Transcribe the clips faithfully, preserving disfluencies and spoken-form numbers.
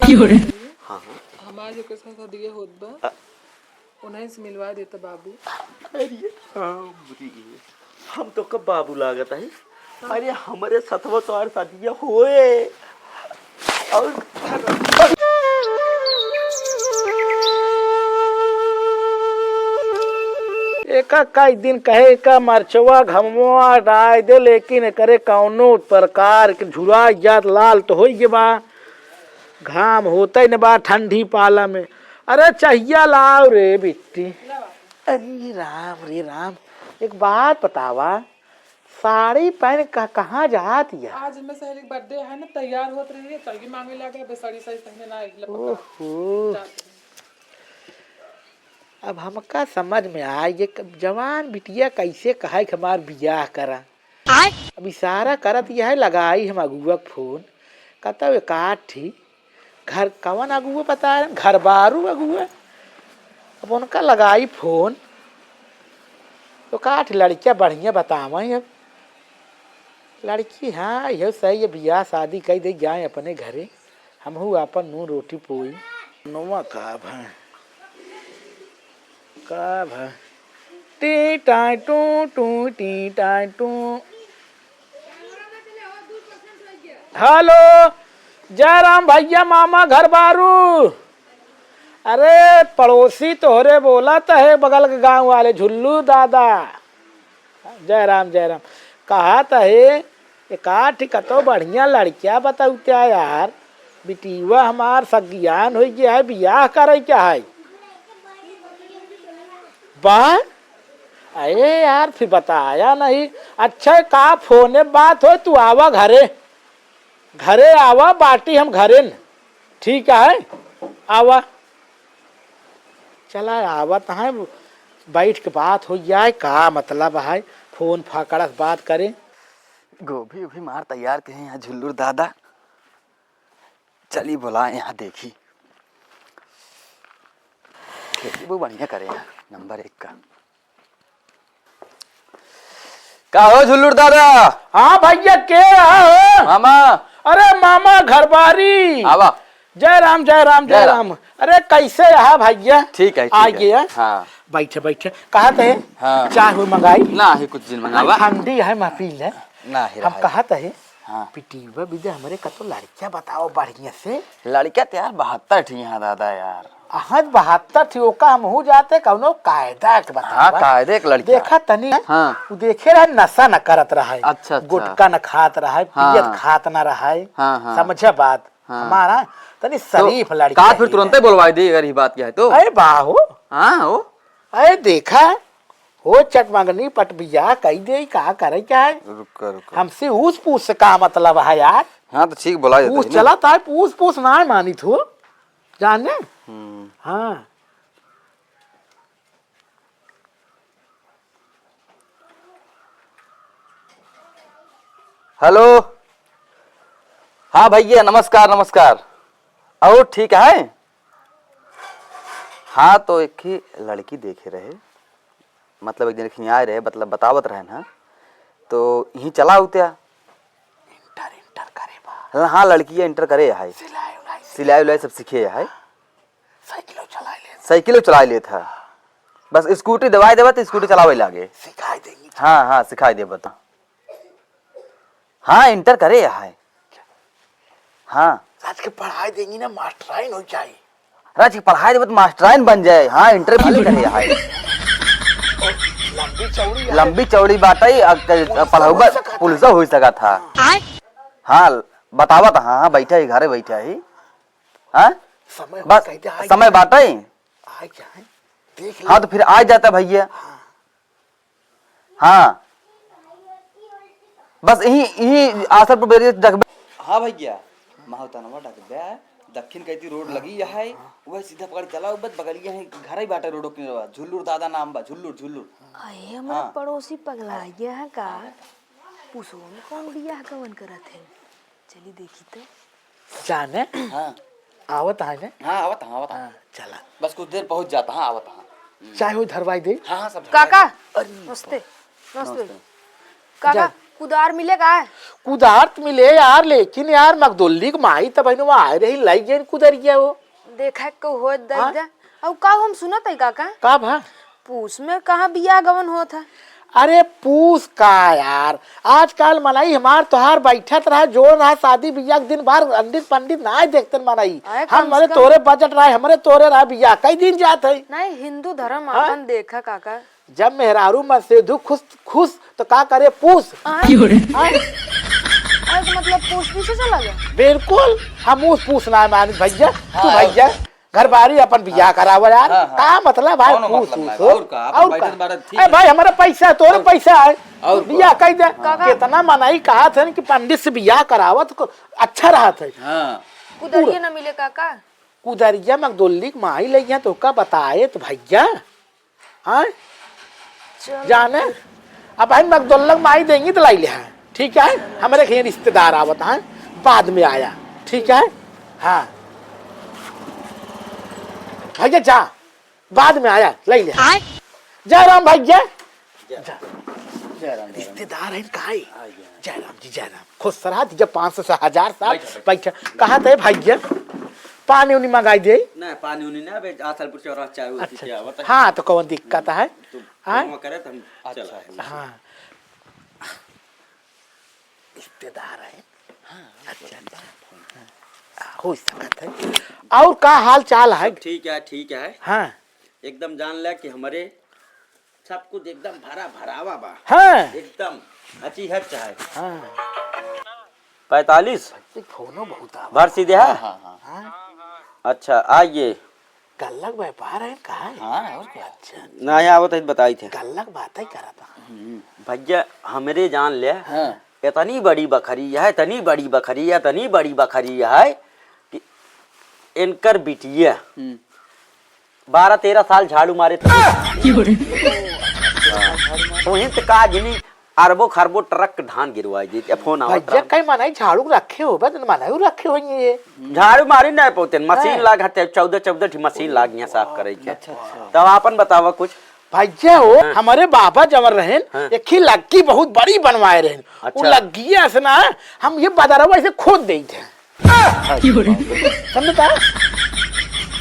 हाँ, हाँ। हमार जेकर साथ सदिये होत बा, अ- उन्हीं से मिलवा देता बाबू। अरे राम रे, हम तो कब बाबू लागत है। अरे हमरे सथवा तोहार सदिये होए। और एका कई दिन कहे का मरचवा घमवा डाय दे, लेकिन एकरे कौनो प्रकार के झुरा जात लाल तो होई गे बा। घाम होतै न बा ठंडी पाला में। अरे चहिया लाव रे बिट्टी। अरे राम रे राम, एक बात बतावा, साड़ी पहन क-, कहाँ जात या? आज हमें सहेली के birthday है ना, तैयार होत रही है, साड़ी मांगे लागे, अबे साड़ी, साड़ी पहने ना आई, लपटा। ओहो। जात रही। अब हमका समझ में आइ, ये क-, जवान बिटिया कैसे कहै कि हमार बियाह करा। आय? अब इशारा करत यह है, लगाई हम अगुआ के फोन, कहता एकाठ ही घर कवन अगुआ बता रहे, घर बारू अगुआ। अब उनका लगाई फोन, तो एकाठ लड़किया बढ़िया बतावै। अब लड़की, हाँ, यह सही है, बियाह शादी कई दे जाए अपने घरे। हमहू आपन नून रोटी पोई। नोवा का भा? का भा? टी टाई टू, टू टी टाई टू। हेलो, जय राम भैया, मामा घर बारू? अरे, पड़ोसी तोहरे बोलत है, बगल के गाँव वाले झुल्लू दादा। जय राम, जय राम। कहत है, एकाठ कतौ बढ़िया लड़किया बतौत्या यार, बिटिया हमार सगियान होइ गया है, बियाह करै का है। बा, अरे यार, फिर बताया नहीं। अच्छा, का फोने बात हो, तू आवा घरे, घरे आवा, बाटी हम घरे न। ठीक है, आवा। चला आवत हैं, बैठ के बात होइ जाए, का मतलब है फोन फाकड़स बात करे। गोभी उभी मार तैयार के हैं यहाँ झुल्लुर दादा। चली बोला यहाँ देखी। खेती वो बढ़िया करे यहाँ, नंबर एक का। का हो झुल्लुर दादा? हाँ भैया, के रहा हो? मामा। अरे मामा घरबारी। आवा। जय राम, जय राम, जय जय राम। राम। अरे कैसे रहा भैया? ठीक है, ठीक आ है। गया। हाँ। बैठे, बैठे। कहत है? हाँ। चाय हो मंगाई? ना ही कुछ दिन मंगावा। ठंडी है, महफिल है। ना ही हम रहा। कहत है, हाँ। पिटीवा बिदे हमरे कतौ लड़किया बताओ बढ़िया से। लड़किया तो यार बहत्तर ठी यहाँ दादा यार। अहद बहत्तर ठी, ओका हमहू जाते कौनो कायदा के बतावा। हाँ, कायदे के लड़किया। देखा तनी, हाँ। उ देखे रहे नशा न करत रहे। अच्छा, अच्छा। गुटखा न खात रहे, हाँ। पियत खात न रहे। हाँ, हाँ। समझे बात? हाँ। हमारा तनी तो शरीफ लड़की का फिर चाहिए। तुरंते बोलवाई दी अगर ये बात क्या है तो? अरे बाहो। हाँ हो। अरे देखा, हो चटमंगनी पट बियाह कई दे, का करे क्या है? रुको, रुको। हमसे ऊस पूस से का मतलब है यार? हाँ, तो ठीक बोला जाता पूस है ना। चला था, पूस पूस ना मानी थो, जाने? हम्म। हाँ। हेलो। हाँ भैया, नमस्कार, नमस्कार। और ठीक है? हाँ, तो एक ही लड़की देखे रहे, मतलब एक दिन एक ही आए रहे, मतलब बतावत रहे ना, तो यहीं चला उत्या। इंटर, इंटर करे बा। हाँ, हाँ, लड़किया इंटर करे है, सिलाई उलाई सिलाई उलाई सब सीखे है। साइकिलो चलाए लेत। साइकिलो चलाए लेत है। बस स्कूटी दवाई देबा तो स्कूटी चलावे लागे। सिखाई देंगी। हाँ, हाँ, सिखाई देबा तो। हाँ, इंटर करे है। हाँ। राज के पढ़ाई देंगी ना, मास्टराइन हो जाए। राज के पढ़ाई देबा तो मास्टराइन बन जाए। हाँ, इंटर भले करे है। लंबी चौड़ी है। लंबी चौड़ी बात है, अ, क-, पुलिस पढ़ाऊबा, हो सकत है। पुलिस हो सकत है। हाँ। हाँ, बतावत, हाँ, हाँ, बैठा ही, घरे बैठा ही। हाँ? समय बस, कहते आए समय जाए। बाटे। आए जाए, देख ले। हाँ, तो फिर आ जाता भैया। हाँ। हाँ। बस यही, यही आसर पर बेरिए डकबे। हाँ भैया, महतनवा डकबे, दक्षिण कैती रोड लगी है, वह सीधा पकड़ चला, बस बगलिया है, घर ही बाटे रोडो किनारे, झुल्लुर दादा नाम बा, झुल्लुर, झुल्लुर। अरे, हमारा हाँ। पड़ोसी पगला गया है का? पुसोन कौन बियाह कवन करत है? चली देखी तो। जाने? हाँ। आवत है ने? हाँ, आवत है, आवत है। हाँ, चला। बस कुछ देर पहुँच जाता, हाँ, आवत है। हम्म। चाय हो धरवाई दे। हाँ, हाँ, सब काका, धरवाई दे। अरे, नमस्ते। नमस्ते। नमस्ते। काका, जा। कुदार मिले का? कुदार त मिले यार, लेकिन यार, मगदोल्ली के माई तब हिनवा आए रही, लाई गए कुदरिया वो। देखा के होत दई हाँ? दा। अउ का हम सुनत है काका? का भा? पूस में कहाँ बियाह गवन होत है? अरे पूस का यार, आजकल मनई हमार तोहार बैठत रहा, जोर रहा, शादी बियाह के दिन भर पंडित पंडित ना देखते मनई। अरे हम कम से मरे कम तोरे बजट रहा, हमरे तोरे रहा, बियाह कई दिन जात है। नहीं, हिंदू धर्म हाँ? आपन देखा काका। जब मेहरारू मन से दुख खुश, खुश तो का करे पूस। आय? आय? आय तो मतलब पूस पीछे चला गया? बिल्कुल, हम उस पूस ना मानित भैया। तू हाँ, भैया, और घर बारी अपन बियाह हाँ। करावा यार। हाँ, हाँ। का मतलब भाई कौनो पूस मतलब पूस ना हो? है। और का, अपन और बैठे का? बारे ठीक ए है। भाई, हमारा पैसा, तोरे और पैसा है। और बियाह का? कह दे। काका। कितना मनई कहा थे कि पंडित से बियाह करावा तो अच्छा रहा थे। हाँ। कुदरिया ना मिले काका? कुदरिया मगदोल्ली के माई लइया तो का बताए तो भैया। हाँ? चल। जाने? अब भाई मगदोल्ला के माई देंगी तो लाई ले, हाँ। ठीक है? हमरे कहीं रिश्तेदार आवत हैं, बाद में आया। ठीक है? हाँ। भैया जा, बाद में आया, लाई ले। आय? जय राम भैया। जय जा। जय राम, जय राम। रिश्तेदार हैं काहे? आ गया। जय राम जी, जय राम। खुश रहा, जब पाँच सौ से हजार साल बैठा, बैठा। बैठा। कहा थे भैया, पानी उनी मंगाई दे? नहीं, पानी उनी ना, अबे आसलपुर चौराहा चाय होती अच्छा, क्या अच्छा। होता है? हाँ, तो कौन दिक्कत है? तो हाँ? फोन करे तो हम अच्छा, चला आए। अच्छा। हाँ। रिश्तेदार है। हाँ, अच्छा, अच्छा। हाँ, हो सकत है। और का हाल चाल है? सब ठीक है, ठीक है। हाँ। एकदम जान ले कि हमरे सब कुछ एकदम भरा भरावा बा। हाँ। एकदम हची हच है। हाँ। पैंतालीस। एक फोनो बहुत आवा। भर सीधे है? हाँ, हाँ, हाँ। हाँ। अच्छा, आइए। गल्ला क व्यापार है, कहाँ है? हाँ, और क्या? अच्छा, अच्छा। नहीं आवत है, बताई थे। गल्ला क बात ही करत है। हम्म। भैया, हमरे जान ले, हाँ। इतनी बड़ी बखरी है, इतनी बड़ी बखरी है, इतनी बड़ी बखरी है कि इनकर बिटिया हम्म। बारह तेरह साल झाड़ू मारे थे। क्यों रे? हाँ। वहीं त का जिनी अरबों खरबों ट्रक धान गिरवाई देती। अब फोन आवत भैया, रहा। कई मनई झाड़ू रखे हो, बस मनई रखे हो ये। झाड़ू मारी नहीं पोते, मशीन हाँ। लाग हते, चौदह चौदह ठी मशीन लाग यहाँ साफ करे के। अच्छा, अच्छा। तब आपन बतावा कुछ। भैया हो, हाँ। हमरे बाबा जवन रहेन, हाँ। एक ही लग्गी बहुत बड़ी बनवाए रहेन। अच्छा। वो लग्गिया से ना, हम ये बदरवा ऐसे खोद देई थे। समझता?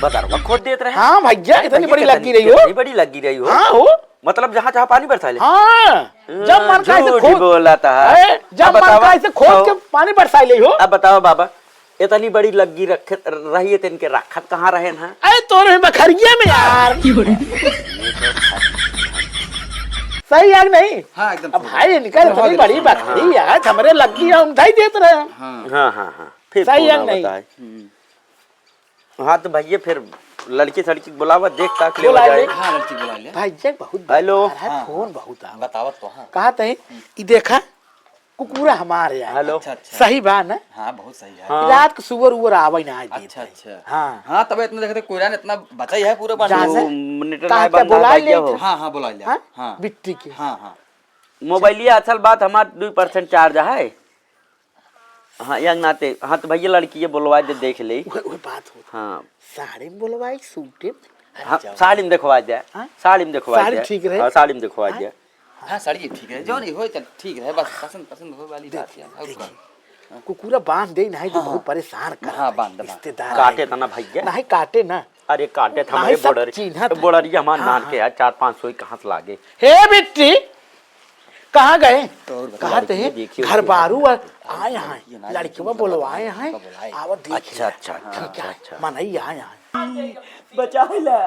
बदरवा खोद देत रहे। हाँ भैया, अरे इतनी भैया, बड़ी कितनी, लग्गी रही हो। कितनी बड़ी लग्गी रही हो। हाँ हो। मतलब जहाँ जहाँ पानी बरसाइले। हाँ, जब मन का ऐसे झूठ खोद, बोलत है। अरे, जब अब मन बतावा, का ऐसे खोद के पानी बरसाइले हो। अब बतावा बाबा, इतनी बड़ी लग्गी रखे रही है, तो इनके रखत कहाँ रहे ना? अरे तोरे बखरिया में यार। सही है कि नहीं? हाँ, एकदम अब सही। भाई इनका बहुत इतनी बड़ी एकदम, बखरी हाँ। है, हमरे लग्गी है, हम धई देत रहे हैं। हाँ। हाँ, हाँ, हाँ। फिर सही कौन है कि नहीं? बताए? हम्म। हाँ, तो भैया, फिर लड़की सड़की के बुलावा, देख ताक लेवा बुला जाए। ले। हाँ, लड़की बुला ले। भैया, बहुत हेलो। बेकार है, हाँ, फोन हाँ। बहुत आवा। बतावत तो हाँ। कहा तही, हम्म। ई देखा, कुकुरा हमारे आए। हेलो। अच्छा, अच्छा। सही बा ना? हाँ, बहुत सही है। हाँ। रात के सुअर उअर आवे ना आज अच्छा, देते। अच्छा। हाँ। हाँ, तबे इतना देखते कोयरा ने इतना बचा ही है पूरा पानी। जान से? दो मिनट कहाँ लाए क्या बंदा बुला भाई ले? हो। हाँ, हाँ, बुला ले। हाँ? हाँ। बिट्टी के। हाँ, हाँ। मोबाइलिया असल बात हमार दो परसेंट चार्ज है। हाँ, यंग नाते, हाँ, तो भैया लड़की ये बोलवा दे, देख ले। उहे, उहे बात होत। हाँ। साड़ी में बोलवाई, सूटे में? अरे हाँ, जाओ। साड़ी में देखवा दे। हाँ? साड़ी में देखवा साड़ी दे। ठीक रहे। हाँ, साड़ी में देखवा हाँ? दे। हाँ, साड़ी ठीक है। जो नहीं होय, चल, ठीक रहे, बस पसंद, पसंद होय वाली बात देखिए, है। और देखिए। का? कुकुरा बांध दे, नहीं तो हाँ, बहुत हाँ। परेशान कर हाँ, दे। बांध दे, बांध। रिश्तेदार काटे है। तना भैया। नहीं, काटे ना। अरे, काटे थे नहीं, हमारे सब बॉर्डर, चीन्हा था। बॉर्डरिया हमार हाँ, नान हाँ। के है, चार पाँच सौ कहाँ से लागे? हे बिट्टी, कहाँ गए? तो और बताओ। कहा थे, लड़की देखिए, घर उसके बारू हाथ में। आए हैं, ये ना लड़कवा देखिए, बोलवाए हैं, लड़का बोलाए। आवत देखिए। अच्छा, अच्छा, अच्छा, ठीक है, अच्छा, अच्छा। मनई आए हैं। बचा ला।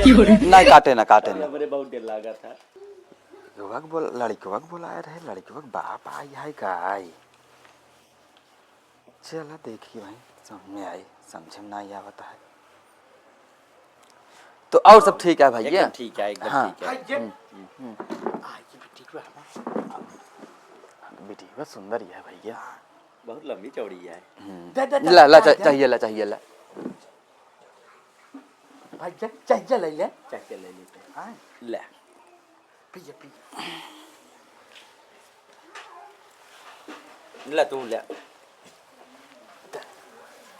नहीं, काटे ना, काटे ना। हमरे बहुत डर लागा था। लड़कवा के बोल-, लड़कवा के बोलाए रहे, लड़कवा के बाप आई है का आई? चला देखी भाई, समझ में आई, समझ में नहीं आवत है। तो और सब ठीक है भैया? एकदम ठीक है, एकदम हाँ। ठीक है। हम्म, हम्म। बिटिया सुंदर ही है भैया। बहुत लंबी चौड़ी है। हम्म। दे, दे, दे, ला, ला, दे, चा-, दे। चाहिए ला, चाहिए ला। भैया, चाहिए ले ले। चाहिए ले लेते हैं। हाँ। ले। पिया, पिया। ले तू ले।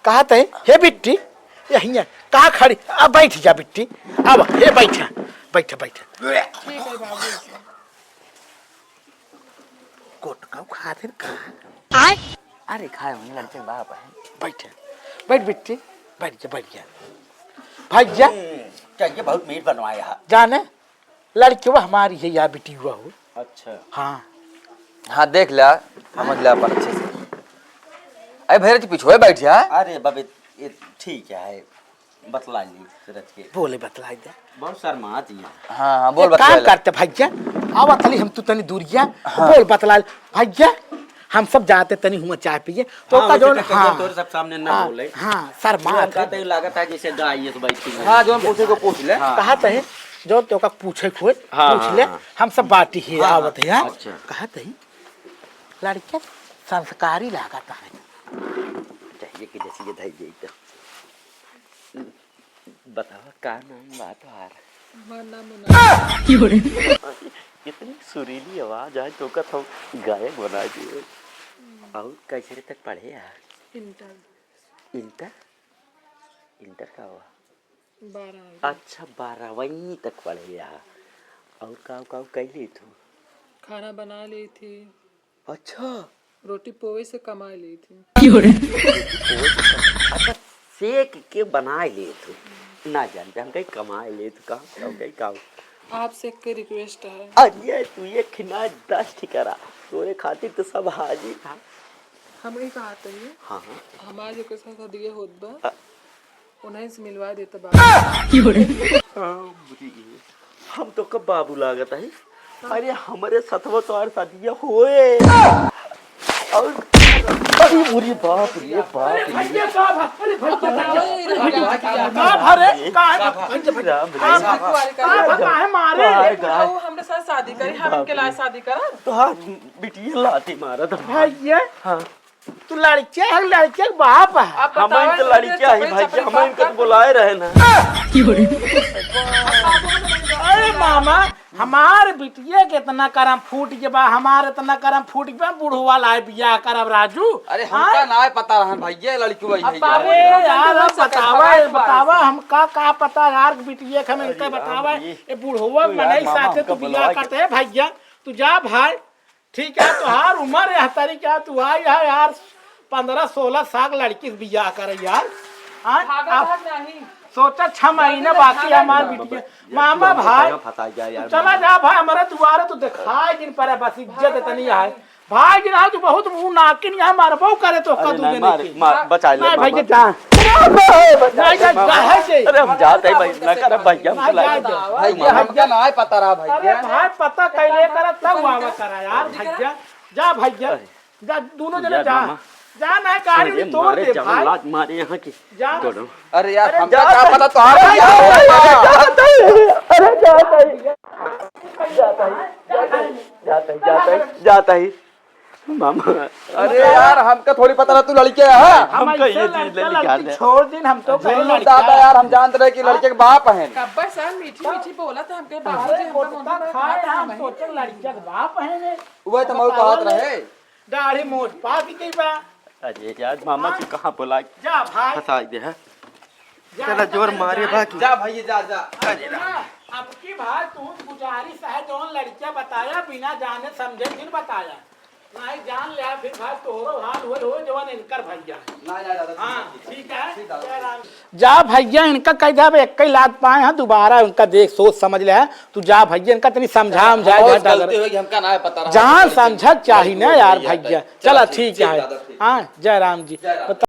कहा थे, हे बिट्टी, यहीं है। कहाँ खड़ी? अब बैठ जा बिट्टी। अब, हे बैठा, बैठा, बैठा। ठीक है बाबू। गोटका खातिर का? अरे खाए होंगे, लड़के के बाप है। बैठ, बैठ बिट्टी, बैठ जा, बैठ जा। भैया। हम्म, चलिए, बहुत मीठ बनवाया है। जाने, लड़के वो हमारी है या बिटिया हो। अच्छा। हाँ। हाँ, देख लिया, समझ लिया अपन अच्छे से। अरे भैया, तू पीछे बैठ जा। अरे बाबे, ये ठीक है, बतला ली रच के। बोले बतला दे। बहुत शर्मात ही है। हाँ, हाँ, बोल एक बतला काम ले। करते भैया, आवा तली हम तू तनी दूरिया, हाँ। बोल बतला ले। भैया, हम सब जाते तनी हुआ चाय पिए। तो हाँ, का वैसे जोन, तो हाँ, तोरे सब सामने ना हाँ, बोले। हाँ, शर्मात तुरंत है। कहते ही लागत है जैसे गाय ये तो बैठी है। हाँ, जो हम पूछे को पूछ ले। हाँ। कहा तही, जो तो का पूछे खोए, हाँ, पूछ हाँ, ले, हाँ। हम सब बाटी ही हाँ, आवत हाँ। है, हाँ। अच्छा। कहा तही, लड़के संस्कारी लागत है। चाहिए कि जैसे ये धई जाई तो। बतावा, का नाम बा तोहार? हमार नाम मोनालिसा। इतनी सुरीली आवाज है, तो का तो गायक बना दिए। और कैसे तक पढ़े आ? इंटर। इंटर? इंटर का हुआ? बारह। अच्छा, बारहवीं तक पढ़े आ। और का, का कैली तू? खाना बना ली थी। अच्छा। रोटी पोवे से कमाई ली थी। अच्छा, सेक के बनाए ले तू। ना जानते, हम कहीं कमाए ले तू, काम, काम, कहीं काम। आपसे एक रिक्वेस्ट है। अरे, तू एक ना दस ठिकारा, तोरे खातिर तो सब हाजिर था। हम ही कहा तही, हाँ, हाँ। हमार जो के साथ दिए होत बा, अ- उन्हीं से मिलवा देता बा। हाँ, बुरी है। हम तो कब बाबू लागत है। अरे, हमरे सथवा तोहार शादिया होए। और अरे, बुरी बाप रे, बाप रे। भैया, का भा-, अरे, भैया, का भा-, का भा रे? का है भा-, भैया, भैया, राम का भा-, राम। का भा, काहे मारे? तोहार गाय। वो हमरे साथ शादी करी, हम इनके लाए शादी करा। तोहार बिटिया लाते मारत। भैया। हाँ। तू लड़किया है, लड़किया के बाप है। अब हम बताओ, इनके इनके लड़किया है चपड़ी, भाई, चपड़ी हम बाप इनके का तो बुलाए रहे ना। अरे मामा, हमार बिटिया के इतना करम फूट के बा, हमार इतना करम फूट के बा, बुढ़वा लाए बियाह करब राजू। अरे हमका हाँ? ना पता रहन भैया, लड़की वही अब है बाबू यार। अरे यार, अब बतावा, बतावा, हमका का पता यार, बिटिया के हम इनका बतावा, ये बुढ़वा मनई साथे तू बियाह करते है भैया, तू जा भाई। ठीक है, तोहार उम्र यह तरी क्या, तू आई है यार, पन्द्रह सोलह साल लड़की से बियाह करे यार। हाँ, भागत आप है नहीं। सोचा, छह महीना बाकी है हमार बिटिया। मामा भाई, फंसा गया यार, तू चला जा भाई, हमारे दुआरे तू दिखाई दिन पर बस इज्जत इतनी है। भाई जी ना, तू बहुत मुंह नाकिन यहाँ मारबो करे तो अरे कदू नहीं, देने मार, की। मार, बचा ले, नहीं मामा। भैया जा। नहीं, जा, जा, है से। अरे हम जाते हैं भाई, ना कर भाई, हम नहीं, चला जा, जाते हैं। जा। भैया, हमका ना पता रहा भैया। अरे भाई, पता कैले करा, तब आवा करा यार, भैया। जा भैया, अरे। जा, दोनों जने जा। मामा। जा, ना गाड़ी अरे में तोड़ मारे दे, जान भाई। लात मारे यहाँ की। जा। छोड़ो। अरे यार, अरे हमका जा, का पता तोहार अरे भैया जा, होगा। अरे जा, अरे जा, जा, जा, जा, जा, जा, जा, जा, जा, जा। मामा। अरे यार, हमका थोड़ी पता रहा तू लड़के है। हम हमका ऐसे ये चीज ले लड़का लिखा लड़की दे। छोड़ दिन, हम तो अरे कहीं लड़का दादा यार, हम जानते रहे कि लड़के के बाप हैं। कब्बर सर मीठी मीठी बोला था हमके अरे बाबूजी, हमका गोटका मम्मी खाए, बात हम नहीं। सोचे लड़के के बाप हैं ने। वह तो मऊ कहत रहे। दाढ़ी मोछ पाक गई बा। अरे यार, मामा जी कहाँ बोला? जा भाई। फंसा दे है। जा, चला, जा, जोर जा, मारे जा। बाकी। जा भैया, जा, जा। अरे ना, अब की भाई तू गुजारिश है, जौन लड़किया बताया, बिना जाने समझे जिन बताया। नहीं जान लिया, फिर भाई तोहरो हाल होए हो, जवन इनकर भैया। नहीं, नहीं, दादा, हाँ, ठीक है। ठीक है, दादा। जय राम। जा भैया, इनका कह दे, अब एक ही लात पाए हैं, दोबारा उनका देख, सोच समझ ले है। तू जा भैया, इनका तनी समझा, समझा, बहुत जा, गलती हो गई, हमका ना पता रहा। जान समझक चाही ना यार भैया। चला, ठीक है। हाँ, जय राम जी। जय राम।